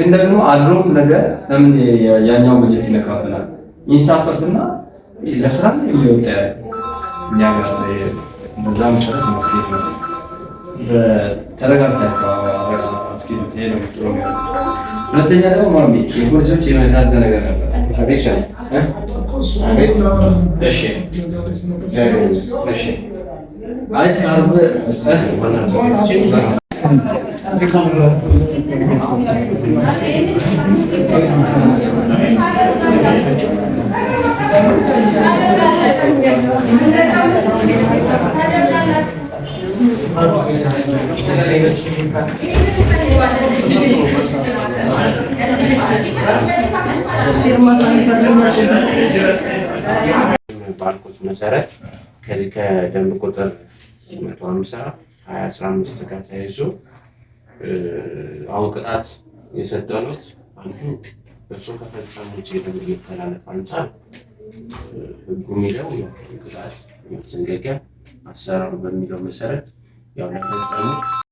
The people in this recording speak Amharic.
ግን ደግሞ አድሮም ነገ ለምን ያኛው በጀት ይነካብናል? ይንሳፈፍና ለስራ ነው የሚወጣ ያለ እኛ ጋር በዛ መሰረት ማስኬድ ነው። ተረጋግታችሁ አስኬዱት። ይሄ ነው ጥሩ የሚሆነው። ሁለተኛ ደግሞ ማሚ የፖሊሶች የመዛዘ ነገር ነበር። እሺ እሺ፣ አይ እስከ ዓርብ። ባልኩት መሰረት ከዚህ ከደንብ ቁጥር 150 2015 ጋር ተያይዞ አሁን ቅጣት የሰጠኑት አንዱ እርሱ ከፈጸሙት የደንብ መተላለፍ አንጻር ህጉ የሚለው ቅጣት ማስጠንቀቂያ አሰራሩ በሚለው መሰረት ያው ለፈጸሙት